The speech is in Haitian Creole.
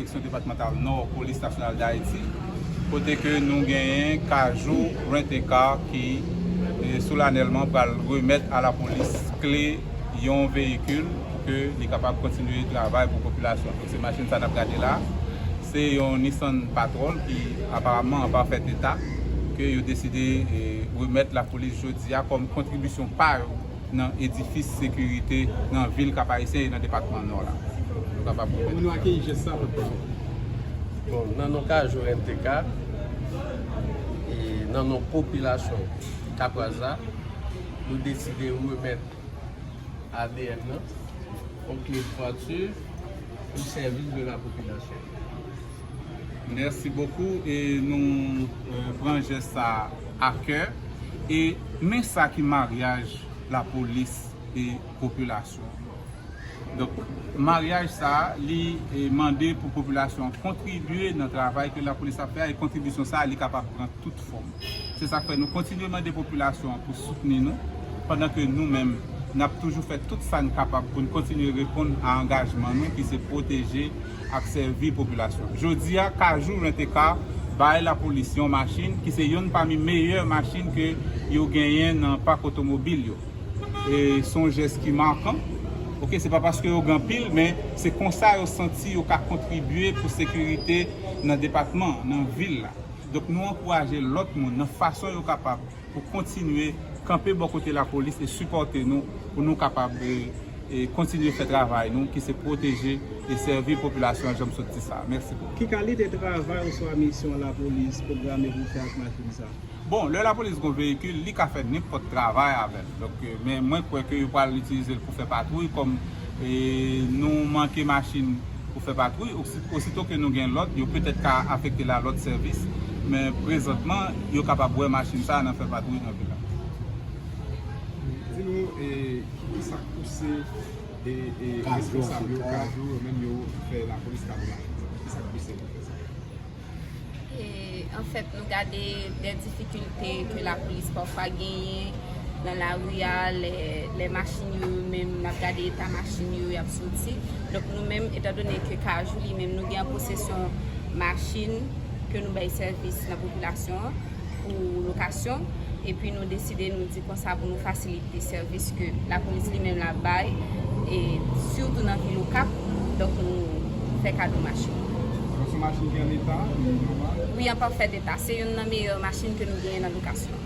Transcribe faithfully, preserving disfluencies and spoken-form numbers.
Direksyon Depatmantal Nò Polis Nasyonal d Ayiti, kote ke nou genyen Kajou Rent-A-Car ki, e, solanèlman pral remèt a lapolis kle yon veyikil pou ke li kapab kontinye travay pou popilasyon. Donk, se machin sa n ap gade la, se yon Nissan Patrol ki aparamman an pafèt eta, ke yo deside, e, remèt lapolis jodi a kòm kontribisyon pa yo nan edifis sekirite nan vil Kap Ayisyen e nan depatman Nò la. Nou kapab remèt. Kòman nou akeyi jès sa, pòtpawòl? Bon, nan non Kajou Rent-A-Car, e nan non popilasyon Kapwaz la, nou deside remèt A D N nan yon kle de vwati o sèvis de la popilasyon. Mèsi bokou e nou, e, pran jès sa a kè. E men sa ki maryaj lapolis e popilasyon. Donk, maryaj sa a, li, e, mande pou popilasyon an kontribye nan travay ke lapolis ap fè a, e kontribisyon sa a, li kapab pran tout fòm. Se sa k fè nou kontinye mande popilasyon an pou soutni nou, pandan ke nou menm, n ap toujou fè tout sa n kapab pou n kontinye reponn a angajman nou ki se pwoteje ak sèvi popilasyon. Jodi a, Kajou Rent-A-Car bay lapolis yon machin ki se youn pami meyè machin ke yo genyen nan pak otomobil yo. E se yon jès ki makan. Oke, se pa paske yo gen anpil, men se konsa yo santi yo ka kontribye pou sekirite nan depatman, nan vil la. Donk, nou ankouraje lòt moun nan fason yo kapab pou kontinye kanpe bò kote lapolis e sipòte nou pou nou kapab, e, e, kontinye fè travay nou ki se pwoteje e sèvi popilasyon an jan m sot di sa. Mèsi bokou. Ki kalite travay oswa misyon lapolis pwograme pou fè ak machin sa? Bon, lè lapolis gen yon veyikil, li ka fè nenpòt travay avè l. Donk, e, men mwen kwè ke yo pral itilize l pou fè patwouy, kòm, e, nou manke machin pou fè patwouy. Osi, osito ke nou gen lòd, yo petèt ka afekte l a lòt sèvis, men prezantman, yo kapab wè machin sa a nan fè patwouy nan vil la. Di nou, e, ki, ki sa k pouse, e, e, responsab yo, Kajou, yo menm yo fè lapolis kado machin sa? Ki sa k pouse yo fè sa? E, anfèt, nou gade de difikilte ke lapolis pafwa genyen nan lari a, lè, lè machin yo, menm n ap gade eta machin yo, y ap soti. Donk, nou menm, etandone ke Kajou li menm, nou gen an posesyon machin ke nou bay sèvis nan popilasyon an pou lokasyon, epi nou deside, nou di konsa, pou nou fasilite sèvis ke lapolis li menm l ap bay, e sitou nan vil Okap, donk nou fè kado machin. Donk, se yon machin ki an eta, ki nòmal? Wi, an pafèt eta. Se youn nan meyè machin ke nou genyen nan lokasyon.